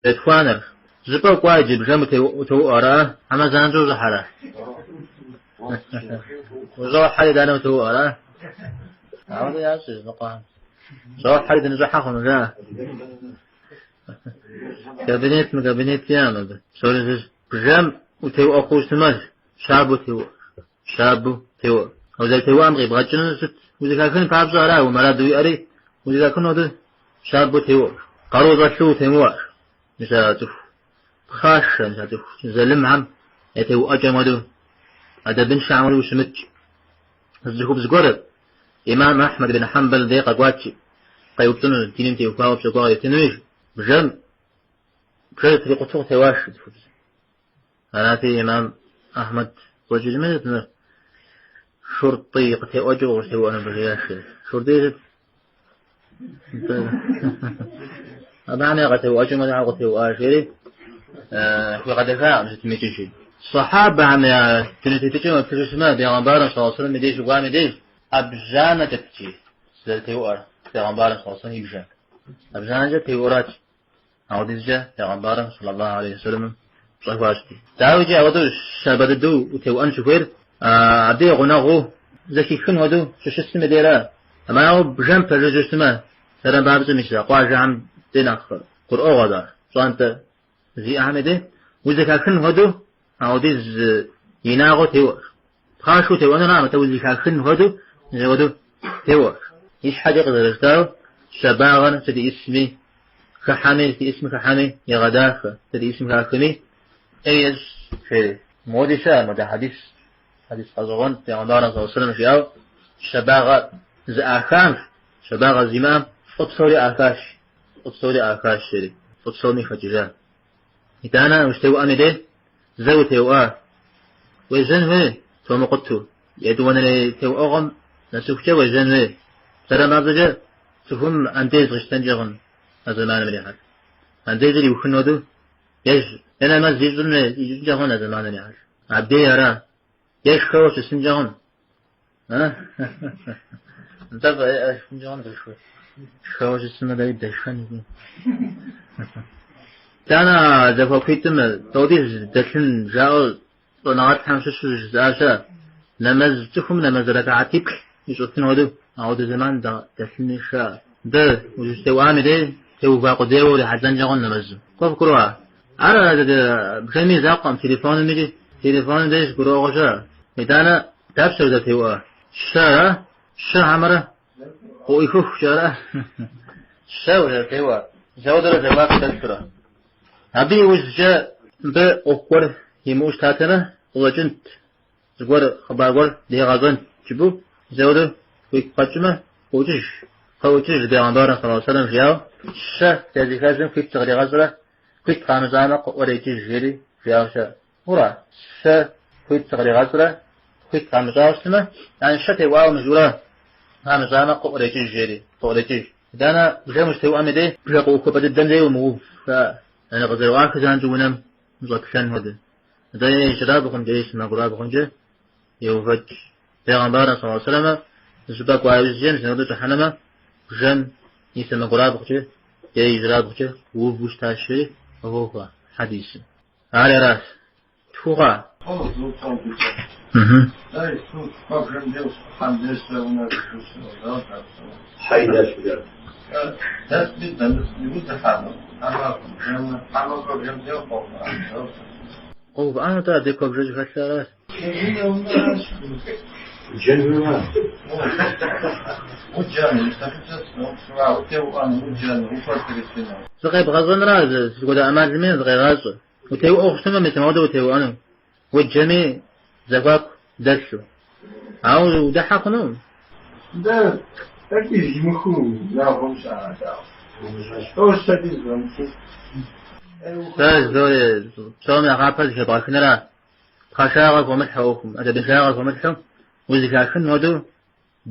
Етхуанэр. Зыщӏыпӏэ укӏуа иджы бжэм утеуӏуэ ара, хьэмэ занщӏэу ущӏыхьэрэ? Ущӏохьэри итӏанэ утеуӏуэ ара? Ауэдэ ящӏ языныкъуэхэм. Щӏохьэри дыныщӏыхьэ хъуну жаӏэ. Кабинет мы кабинет яӏэм абы. Псори зыщ. Бжэм утеуӏуэ хъуу щытмэ, щабэу теуӏуэ. Щабэу теуӏуэ. Узэрытеуӏуэм къибгъэкӏыну сыт? Узэхахын папщӏэ ара уи мураду уиӏэри, узэхахын хуэдэу щабэу теуӏуэ. Къару щӏэлъу утемыуэ. Мис а цӏыху пхъашэ, мис а цӏыху залымхэм я теуӏуэкӏэм хуэдэу, ӏэдэбыншэхэм хуэдэу ущымыт. Зы цӏыхубз гуэр имам Ахьмэд бин Хьэмбэл дей къэкӏуат, къеупщӏыну, диным теухуауэ упщӏэ гуэр иритынуи, бжэм бжэр зэтрикъутэу къытеуащ цӏыхубз. Арати, имам Ахьмэд къыщӏэкӏыжмэ, сыт мыр шуртӏий къытеӏуэкӏыу къыщӏыстеуӏуэр мыбы жиӏащ. Шуртӏий сыт? Абыхэм я къытеуӏуэкӏым хуэдэу къытеуӏуащ, жери хуигъэдэхакъым сытми икӏи. Сахьабэхэм я дуней тетыкӏэм уеплъыжу щытмэ, бегъымбарым саллаллаху алейхи вассалам и деж щыкӏуам и деж ӏэбжьанэкӏэт жи зэрытеуӏуэр бегъымбарым саллаллаху алейхи вассалам и бжэм. ӏэбжьанэкӏэ теуӏуэрат. Апхуэдизкӏэ бегъымбарым саллаллаху алейхи вассаламым пщӏэ хуащӏти. Дауикӏи апхуэдэу щабэ дыдэу утеуӏуэн щыхуейр абы и гъунэгъуу зэхихын хуэдэу щыщысым и дейра. Ауэ бжэм пэжыжьэу щытмэ, псалъэм папщӏэ мис а къуажэхэм дей нэхъ гурыӏуэгъуэщ ар, пщӏантӏэ зиӏэхэм и дей узэхахын хуэдэу апхуэдиз инагъыу теуӏуэ. Пхъашэу теуӏуэнураӏым, атӏэ узэхахын хуэдэу, мис апхуэдэу теуӏуэ. Ищхьэкӏэ къызэрыжытӏауэ, щабагъэр сыт исми хыхьэми, сыт исми хыхьэми егъэдахэ, сыт исми хахми ӏей ещӏ, жери. Моди щыӏэ, модэ хьэдис, хьэдис гъэщӏэгъуэн, Пейгъэмбарым саллаллаху алейхи вассалам жиӏауэ, щабагъэ зыӏахам, щабагъэ зимыӏэм фӏы псори ӏахащ, фӏы псори ӏахащ, жери, фӏы псоми хэкӏыжа. Итӏанэ ущытеуӏуэм и дей зэ утеуӏуа, уежьэн хуей, томыкъутэу. Етӏуанэрей теуӏуэгъуэм нэсыхукӏэ уежьэн хуей. Псалъэм папщӏэкӏэ цӏыхум андез къищтэнкӏэ хъун а зэманым ирихьэлӏэу. Андезыр иухын хуэдэу ежьэ. Е нэмэз ищӏын хуей, ищӏынкӏэ хъун а зэманым ирихьэлӏэу. Абдей ара. Е шхэуэ щысынкӏэ хъун. Нтӏэ, шхынкӏэ хъун дышхэ. Шхэуэ щысмэ, дэри дэшхэн. Итӏанэ а зэхуакуитӏым дауэдиз дэлъын жаӏэу щӏэныгъэлӏхэм щыщу жызыӏа щыӏэ. Нэмэз цӏыхум нэмэз рэкаатиплӏ ищӏыфын хуэдэу ауэдэ зэман дэлъыни щыӏэ. Дэ узыщытеуӏуам и дей теува къудейуэ урихьэлӏэнкӏэ хъун нэмэзым. Къывгурыӏуа? Ар бжэми и закъуэкъым, телефоным икӏи телефоным деж гурыӏуэгъуэ щыӏэ. Итӏанэ дапщэ узэрытеуӏуэр? Щэ ара? Щэ хьэмэрэ? Къыӏуихыхукӏэ ара? Щэ узэрытеуӏуэр. Зэуэдэрэ зэхуаку дэлъурэ. Абы иужькӏэ мыбы ӏуэху гуэр имыӏэу щытатэмэ, къыщӏэкӏынт, зыгуэр хъыбар гуэр дегъэщӏэнт жыпӏэу, зэуэдэу уигу къэкӏмэ, къыӏукӏыж. Къыӏукӏыж, бегъымбарым саллаллаху алейхи вассалам жиӏауэ, щэ языхэзым хуит зыкъригъэщӏрэ, хуит къамыщӏамэ, къыӏурекӏыж, жери жиӏауэ щыӏэ. Ура, щэ хуит зыкъригъэщӏрэ, хуит къамыщӏауэ щытмэ, яни щэ теуӏуауэ мыжурэ къамыщӏамэ, къыӏурекӏыж, жери, къыӏурекӏыж. Итӏанэ бжэм ущытеуӏуэм и дей бжэ къыӏухыпӏэ дыдэм дей умыув, жаӏэ. Яни къызэрыӏуахыр занщӏэу унэм ущӏэплъэн хуэдэ. Атӏэ е ижьырабгъумкӏэ, е сэмэгурабгъумкӏэ еувэкӏ. Бегъымбарым саллаллаху алейхи вассалам зыщӏыпӏэ кӏуа иужькӏэ мис апхуэдэу щӏыхьэнумэ, бжэм и сэмэгурабгъукӏэ е ижьырабгъукӏэ уву щытащ, жери къыхохуэ хьэдисым. Ар аращ. Тху хъуа? Къэувыӏэну атӏэ абдей куэбжэ щӏыхэлъыр аращ. Зыкъебгъэщӏэнра сыт хуэдэ ӏэмалми зыкъегъащӏэ. Утеуӏуэ хъущтмэ, мис мыуэдэу утеуӏуэну. Уджэми зэхуаку дэлъу. Ауэ удыхьэ хъунукъым. Дэ тӏэкӏуи зимыхыу унагъуэм щыӏэ дауэ? Тӏощ тӏэкӏуи зыфӏэмыфӏу. Сэ жызоӏэри, псом нэхъапэр зыхебгъэхынра. Пхъашагъэ хомылъхьэ ӏуэхум, ӏэдэбыншагъэ хомылъхьэу узыхахын хуэдэу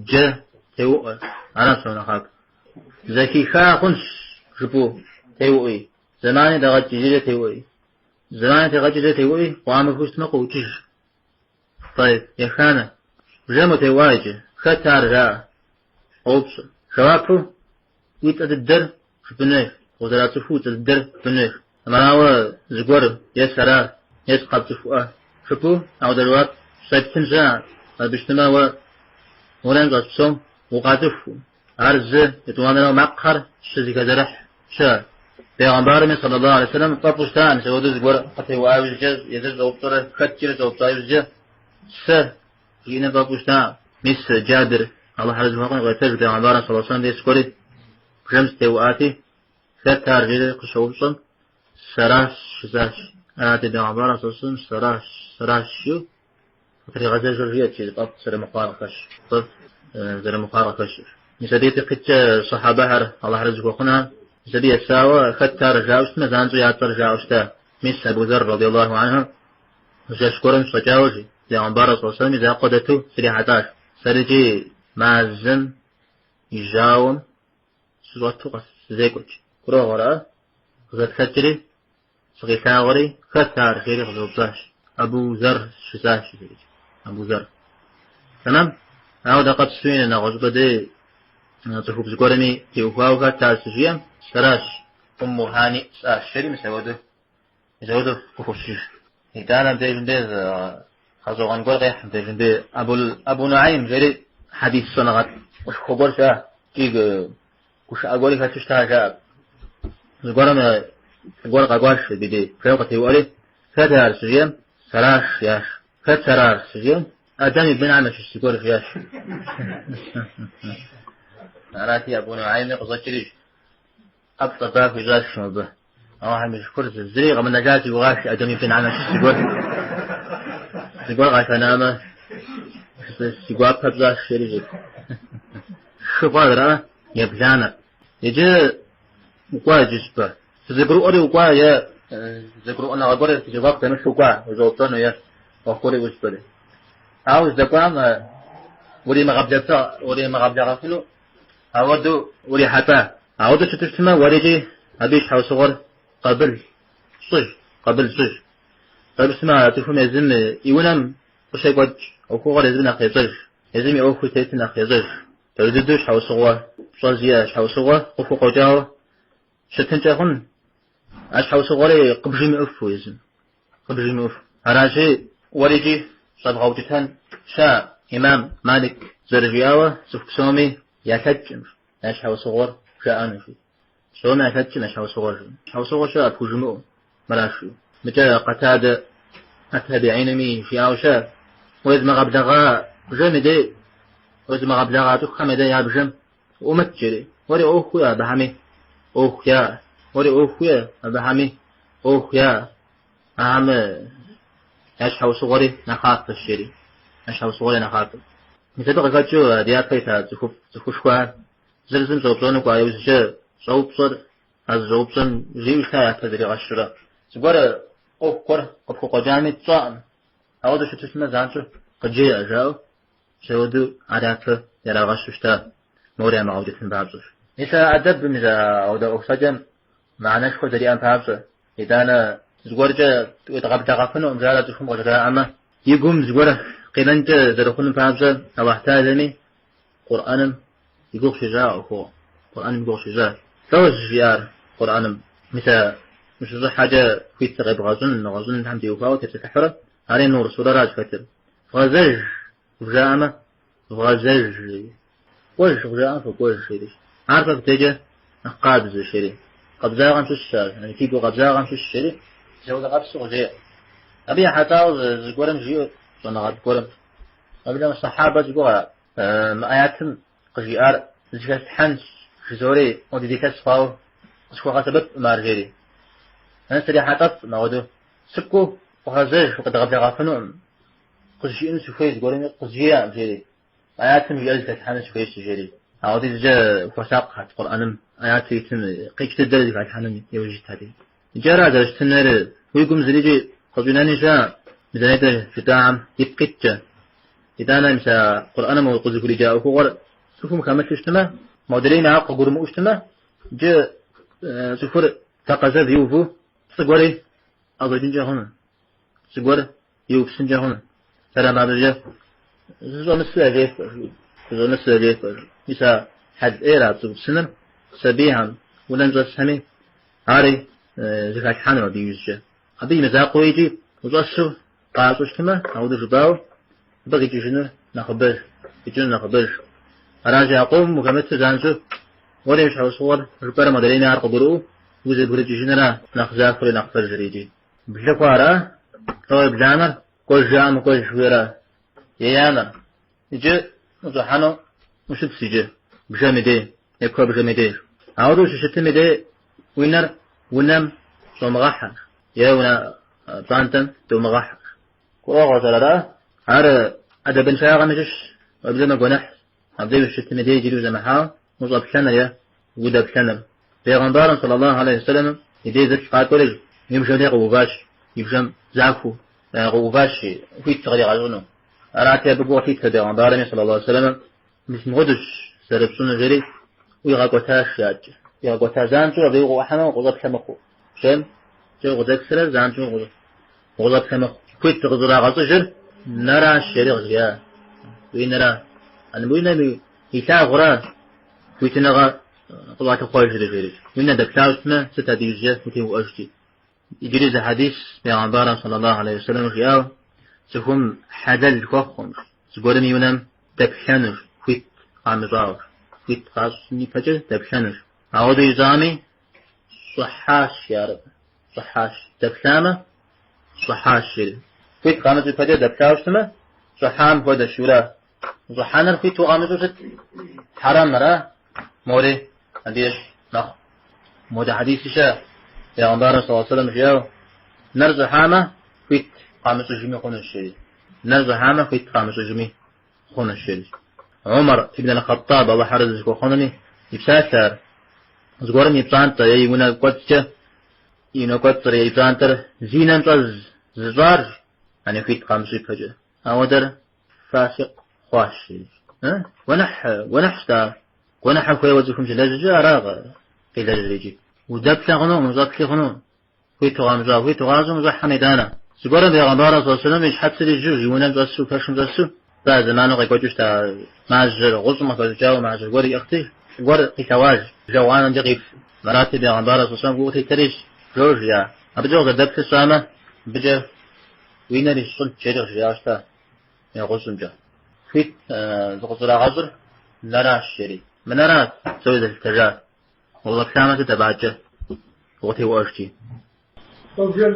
джэ теуӏуэ. Ара псом нэхъапэр. Зэхиха хъунщ жыпӏэу теуӏуи. Зэмани дэгъэкӏ иджыри теуӏуи. Зэмани тегъэкӏи зэ теуӏуи, къыӏуамыхыу щытмэ, къыӏукӏыж. Тӏэйб, еханэ. Бжэм утеуӏуа иджы? Хэт ар, жаӏэ. Къоупщӏ. Жэуапу уи цӏэ дыдэр жыпӏэн хуейщ. Укъызэрацӏыхуу уи цӏэ дыдэр жыпӏэн хуейщ. Арауэ зыгуэр е сэра, е сыкъэпцӏыхуӏэ жыпӏэу ауэдэ жэуап щӏептын щыӏэ, абы щытмэ уэ унэм щӏэс псом укъацӏыху. Ар зы, етӏуанэрауэ макъхэр щызэхэзэрыхь щыӏэ. Бегъымбарми, саллаллаху алейхи вассалам, фӏэфӏу щытаӏым, мис ауэдэу зыгуэр къытеуӏа иужькӏэ, езыр щӏэупщӏэрэ хэт жиӏэрэ щӏэупщӏа иужькӏэ, сэ жиӏэну фӏэфӏу щытаӏым. Мис Джабир, Алыхь арэзы хуэхъун, къеӏуэтэж бегъымбарым, саллаллаху алейхи вассалам, деж сыкӏуэри, бжэм сытеуӏати, хэт ар жери къыщеупщӏым, сэращ жысӏащ. Арати, бегъымбарым, саллаллаху алейхи вассалам, сэращ, сэращ жиӏэу къытригъэзэжурэ жиӏэт, жи, фӏэфӏ зэрымыхъуар къыхэщ, фӏэфӏ зэрымыхъуар къыхэщыр. Мис абы ипкъ иткӏэ сахьабэхэр, Алыхь арэзы хуэхъунхэр, мис абы есауэ хэт ар жаӏэу щытмэ, занщӏэу я цӏэр жаӏэу щыта. Мис Абу Зэр, радиаллаху анху, жэщ гуэрым сыщӏэкӏауэ, жи, бегъымбарыр, саллаллаху алейхи вассалам, и закъуэ дэту срихьэлӏащ. Сэрикӏи мазэм и жьауэм сыщӏэту къэсызекӏуэкӏ. Гурыӏуэгъуэрэ? Къызэплъэкӏри, Сыкъилъагъури, хэт ар? жери къызэупщӏащ. Абу Зэр жысӏащ, жиӏэри. Абу Зэр. Тэмэм? Ауэ дэ къэпсуи нэгъуэщӏыпӏэ дей цӏыхубз гуэрми теухуауэ хэт ар щыжиӏэм, сэращ, Умму Хани сӏащ, жери мис ауэдэу, мис ауэдэу къыхощыж. Итӏанэ абдежым дей гъэщӏэгъуэн гуэр къехь абдежым дей Абу Нуайм жери хьэдис щӏэныгъэлӏышхуэ гуэр щыӏа, икӏи гушыӏэ гуэри хэлъу щыта жаӏэ. Зыгуэрым гуэр къэкӏуащ абы дей, бжэм къытеуӏуэри, хэт ар щыжиӏэм, сэращ, жиӏащ. Хэт сэрар щыжиӏэм, Адэм и бынхэм ящыщ зыгуэр жиӏащ. Арати, Абу Нуайми къыщӏэкӏри, ӏэплӏэ ба хуищӏащ мыбы. Алыхьым и шыкур зыри къэмынэжа си гугъащ, Адэм и бынхэм ящыщ зыгуэр. Зыгуэр къахэнамэ, си гуапэ пщӏащ, жери жи. Хы хъуа, ебланэр. Иджы укӏуа иджы щӏыпӏэ. Фызэгурыӏуэри укӏуа е зэгурыӏуэныгъэ гуэр фи зэхуаку дэмылъу укӏуа, ущӏэупщӏэну е ӏуэху гуэр иужьпэри. Ауэ уздэкӏуам уримыгъэблэгъэфыну ауэдэу урихьэлӏа. Ауэдэу щыту щытмэ, уэрикӏи абы и щхьэусыгъуэр къабыл щӏыж, къабыл щӏыж. Къабыл щытмэ, а цӏыхум езым и унэм къыщекӏуэкӏ ӏуэхугъуэр езым нэхъ ещӏэж, езым и ӏуэхур зытетыр нэхъ ещӏэж. Пэж дыдэу щхьэусыгъуэ пщӏэ зиӏэ щхьэусыгъуэ къыхукъуэкӏауэ щытынкӏэ хъун, а щхьэусыгъуэри къыбжимыӏыфу езым, къыбжимыӏыфу. Аращи, уэрикӏи щӏэбгъэукӏытэн щыӏэ имам Малик зэрыжиӏауэ, цӏыху псоми ялъэкӏым я щхьэусыгъуэр жаӏэну жи. Псоми ялъэкӏым я щхьэусыгъуэр жи. Щхьэусыгъуэ щыӏэ пхужымыӏэу, мыращ жи. Мыкӏэ Къэтадэ ат-табиинми жиӏауэ щыӏэ, уезмыгъэблэгъа бжэм и дей, уезмыгъэблэгъа цӏыхухэм я дей я бжэм уӏумыт жери. Уэри ӏуэху уиӏэ, абыхэми ӏуэху яӏэ. Уэри ӏуэху уиӏэ, абыхэми ӏуэху яӏэ. Ахэм я щхьэусыгъуэри нэхъапэщ жери. Я щхьэусыгъуэри нэхъапэщ. Мис абы къыхэкӏыу ди япэ ита цӏыхуфӏ, цӏыхушхуэхэр зыр зым щӏэупщӏэну кӏуа иужькӏэ щӏэупщӏэр а зыщӏэупщӏэм жиӏэу щыта япэ зэригъэщурэ. Зыгуэр ӏуэху гуэр къыпхукъуэкӏами тщӏэкъым. Ауэдэу щыту щытмэ, занщӏэу къыджеӏэ, жаӏэу, мис ауэдэу ар япэ ярагъэщу щыта, мор ямыгъэукӏытын папщӏэщ. Мис а ӏэдэбым, мис ауэдэ ӏуэху щӏэкӏэм мыхьэнэшхуэ зэриӏэм папщӏэ, итӏанэ зыгуэркӏэ уедгъэблэгъэфынукъым, жарэ цӏыхум къыжраӏэмэ, и гум зыгуэр къинэнкӏэ зэрыхъунум папщӏэ Алыхь Тэхьэлами Къурӏэным и гугъу щищӏа ӏуэхугъуэ. Къурӏэным и гугъу щищӏащ. Лӏо жиӏар Къурӏэным. Мис а ущыщӏыхьэкӏэ хуит зыкъебгъэщӏын, нэгъуэщӏынхэм теухуауэ тепсэлъыхьурэ, ари Нур сурэращ хэтыр. Вгъэзэж вжаӏэмэ, вгъэзэж жери. Кӏуэж къывжаӏэмэ, фыкӏуэж жери. Ар фэ фи дежкӏэ нэхъ къабзэщ жери. Къабзагъэм щыщщ ар, фи гу къабзагъэм щыщщ жери, зэуэ къабзэу къыжеӏэ. Абы ехьэлӏауэ зыгуэрым жиӏэу щӏэныгъэлӏ гуэрым. Абы сахьабэ си гугъэ мы аятым къыжиӏар зыхэслъхьэнщ жызори модэ илъэс хъуауэ къысхуэгъэсэбэпкъым ар жери. Срихьэлӏэфкъым ауэдэу. Сыкӏуэу вгъэзэж, фыкъедгъэблэгъэфынукъым. Къызжиӏэну сыхуей зыгуэрми къызжиӏэкъым жери. Аятым жиӏэр зыхэслъхьэну сыхуейщ жери. Ауэдизкӏэ хуэсакъхэт Къурӏэным аятыр итым къикӏ дыдэр зыхалъхьэным иужь итхэти. Иджы ара зэрыщытынур уи гум зырикӏи къыщӏинэни щыӏэ, мис а нетӏэ жытӏахэм ипкъ иткӏэ. Итӏанэ мис а Къурӏэным укъызыхуриджа ӏуэхугъуэр цӏыхум хэмылъу щытмэ, модрейми ар къыгурымыӏуэу щытмэ, иджы цӏыхур вакъэзэв иувэу пцӏы гуэри ӏэщӏэкӏынкӏэ хъуну, пцӏы гуэр иупсынкӏэ хъуну. Сэрам абыкӏэ зыщӏэмысу яжефӏэ, зыщӏэмысу яжефӏэ. Мис а хьэл ӏейр, а пцӏы упсыныр сабийхэм, унэм щӏэсхэми ари зыхалъхьэну абы иужькӏэ. Абы и мызакъуэу икӏи ущӏэсу къащӏэу щытмэ, ауэдэу жыпӏауэ, абы къикӏыжынур нэхъыбэж, къикӏынур нэхъыбэж. Аращи, а къомым ухэмыту занщӏэу уэри уи щхьэусыгъуэр жыпӏэрэ модрейми ар къыгурыӏуэу узэбгрыкӏыжынра нэхъ захуэри нэхъ пэжри икӏи. Блы хъуара, лӏо ебланэр, кӏуэж жаӏэмэ кӏуэж жыхуиӏэра? Еянэр. Иджы ущӏыхьэну ущытщ иджы бжэм и дей, е куэбжэм и деж. Ауэдэу ущыщытым и дей уи нэр унэм щӏомыгъэхьэ, е унэ пщӏантӏэм домыгъэхьэ. Гурыӏуэгъуэщ ар, ара? Ар ӏэдэбыншагъэми щыщщ, уеблэмэ гуэныхьщ. Абдеж ущытым и дей иджыри ущӏэмыхьауэ ущӏэплъэныр е удэплъэныр. Бегъымбарым саллаллаху алейхи вассалам и дей зылӏ къакӏуэри и бжэм дей къыуващ, и бжэм захуэу къыуващ, хуит зыкъригъэщӏыну. Арати, абы гу къылъитэ бегъымбарми саллаллаху алейхи вассалам, мис мыпхуэдэущ зэрыпщӏынур жери ӏуигъэкӏуэтащ жаӏэкӏэ. ӏуигъэкӏуэта занщӏэу абы укъыӏухьэмэ укъыщӏэплъэ мыхъуу. Бжэм кӏэ укъыдэплърэ занщӏэу укъыщӏэплъэ мыхъу. Хуит зыкъыщӏрагъэщӏыжыр нэращ жери къыжриӏа. Уи нэра? Уи нэм илъагъура хуитыныгъэ къыщӏалъыхъуэжри жери. Уи нэ дэплъауэ щытмэ, сыт абы иужькӏэ утеуӏуэжти. Иджыри зы хьэдис бегъымбарым саллаллаху алейхи вассалам жиӏауэ, цӏыхум хьэлэл хуэхъукъым, зыгуэрым и унэм дэплъэнущ, хуит къамыщӏауэ, хуит къащӏын ипэкӏэ дэплъэнущ. Ауэдэу ищӏами, щӏыхьащ ар, щӏыхьащ. Дэплъамэ, щӏыхьащ жери. Хуит къамыщӏ ипэкӏэ дэплъауэ щытмэ, щӏыхьам хуэдэщ, ура. Щӏыхьэныр хуит укъамыщӏу щыт, хьэрэм ара, мори абы ещхь мэхъу. Модэ хьэдиси щыӏэ, бегъымбарым саллаллаху алейхи вассалам жиӏауэ, нэр щӏыхьамэ, хуит къамыщӏыжми хъунущ, жери. Нэр щӏыхьамэ, хуит къамыщӏыжми хъунущ, жери. Умар ибн аль-Хаттаб, Алыхь арэзы зыхуэхъунуми, и псалъэ ар. Зыгуэрым и пщӏантӏэ е и унэ кӏуэцӏкӏэ, и унэ кӏуэцӏыр е и пщӏантӏэр зинэм щӏэз зыщӏар, ани хуит къамыщӏ ипэкӏэ. Ауэдэр фасикъ хъуащ, жери. Гуэныхь, гуэныхьщ-тӏэ. Гуэныхьыр хуейуэ цӏыхум щилэжькӏэ ара къилэжьыр икӏи. Удэплъэ хъуну, ущӏэплъи хъуну, хуит укъамыщӏа, хуит укъащӏым ущӏыхьэм итӏанэ. Зыгуэрым бегъымбарым саллаллаху алейхи вассалам и щхьэцыр ижьу, и унэм щӏэсу, пэшым щӏэсу, ба зэману къекӏуэкӏыу щыта мажьэр, гъущӏым къыхэщӏыкӏауэ мажьэ гуэр иӏыгъти, лӏы гуэр къилъэгъуащ, бжэгъуанэмкӏэ къиплъу. Арати, бегъымбарым саллаллаху алейхи вассалам гу къылъитэри, жо, жиӏа. Абыкӏэ къызэрыдэплъыр сщӏамэ, мыбыкӏэ уи нэр исщӏынт, жери къыжриӏауэ щыта. Гъущӏымкӏэ. Хуит зыкъыщӏрагъэщӏыр нэращ, жери. Мы нэрат псори зэлъытэжар. Ущӏэплъамэ сыт абакӏэ укъытеуӏуэжти. Куэбжэм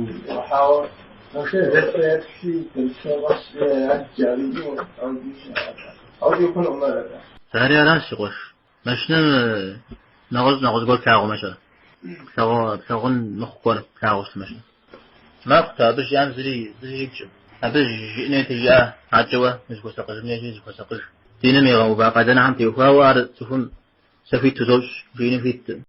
ущӏыхьауэ машинэ дэкӏрэ еплъи, полицэ къэсрэ адэкӏэ ауэди хъунукъым ар атӏэ. Ари аращ, си къуэш. Машинэм нэгъуэщӏ нэгъуэщӏ гуэр плъагъумэ-щэ? Плъагъун мыхъу гуэр плъагъуу щытмэ-щэ? Мэхъу, абы жиӏам зыри зыри икӏым. Абы жиӏэн хуейти жиӏа, адэкӏэ уэ узыхуэсакъыжын хуейщи, зыхуэсакъыж. Диным игъэува къалэнхэм теухуауэ ар цӏыхум сэ хуит узощӏ, жиӏэну хуиткъым.